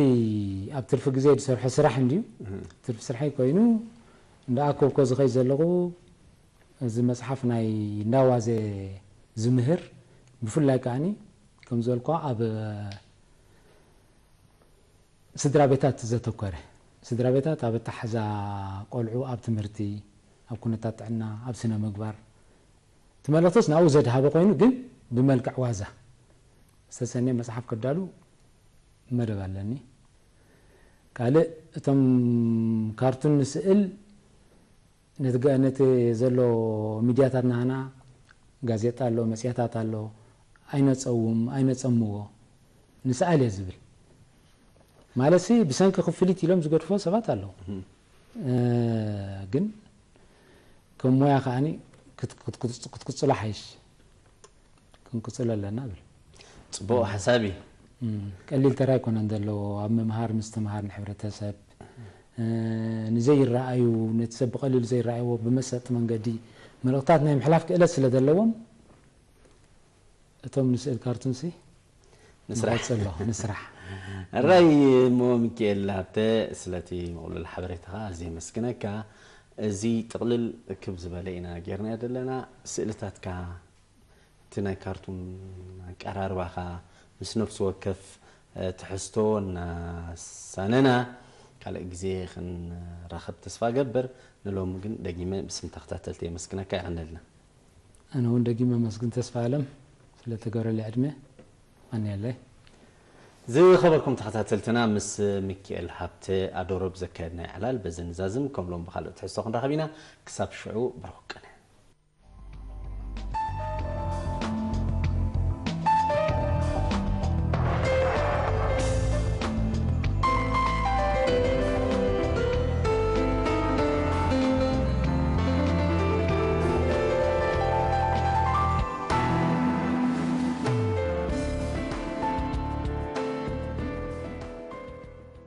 ኣብ ትርፊ ግዜ ዝሰርሖ ስራሕ እንድዩ። ትርፊ ስራሐይ ኮይኑ እንዳኣከብኮ ዝኸይ ዘለኹ እዚ መጽሓፍ ናይ እንዳዋዘ ዝምህር ብፍላይ ከዓኒ ከም ዝበልኳ ኣብ ስድራ ቤታት ዘተኮረ ስድራ ቤታት ኣብ ኣተሓዛ ቆልዑ ኣብ ትምህርቲ ኣብ ኩነታት ጥዕና ኣብ ስነ ምግባር እቲ መልእክቶስ ናብኡ ዘድሃበ ኮይኑ ግን ብመልክዕ ዋዛ ዝተሰነየ መጽሓፍ ከዳሉ መደብ ኣለኒ። ካልእ እቶም ካርቱን ንስእል ነቲ ገ- ነቲ ዘሎ ሚድያታት ናህና ጋዜጣ ኣሎ መፅያታት ኣሎ ኣይነፀውም ኣይነፀምዎ ንስኣል እየ ዝብል ማለት ሲ ብሰንኪ ክፍሊት ኢሎም ዝገድፎ ሰባት ኣለዉ እ፣ ግን ከም ሞያ ከዓኒ ክት- ክት- ክት- ክትቅፅሎ ሓይሽ ክንቅፅሎ ኣለና ብል ጽቡቕ ሓሳብ እዩ። እም፣ ቀሊል ተራ ኣይኮነን ዘለዎ ኣብ ምምሃር ምስትምሃር ንሕብረተሰብ እ፣ ንዘይረኣዩ ነቲ ሰብ ብቐሊሉ ዘይረኣይዎ ብመሰጢ መንገዲ መልእኽታት ናይ ምሕላፍ ክእለት ስለ ዘለዎም እቶም ንስእል ካርቱንሲ ንስራሕ ንቐጽሎ ንስራሕ ሕራይ እሞ ሚካኤል ሃብተ ስለቲ ምቕሉል ሓበሬታኻ ኣዝየ የመስግነካ። እዚ ጥቕልል ክብ ዝበለ ኢና ጌርናዮ ዘለና። ስእልታትካ እቲ ናይ ካርቱን ኣቀራርባኻ ምስ ነፍሲ ወከፍ ትሕዝቶ እናሳነና ካልእ ግዜ ክንራኸብ ተስፋ ገብር። ንሎሚ ግን ደጊመ ብስም ተኸታተልቲ የመስግነካ። የቐነልና። ኣነ እውን ደጊመ መስግን ተስፋ ኣለም ስለተገረለ ዕድመ ኣንያለይ ዝኸበርኩም ተኸታተልትና ምስ ሚካኤል ሃብተ ኣዶሮብ ዘካየድናዮ ዕላል በዚ ንዛዝም። ከም ሎም ብካልእ ትሕዝቶ ክንራኸብ ኢና። ክሳብ ሽዑ ብሩኽ ቅነ።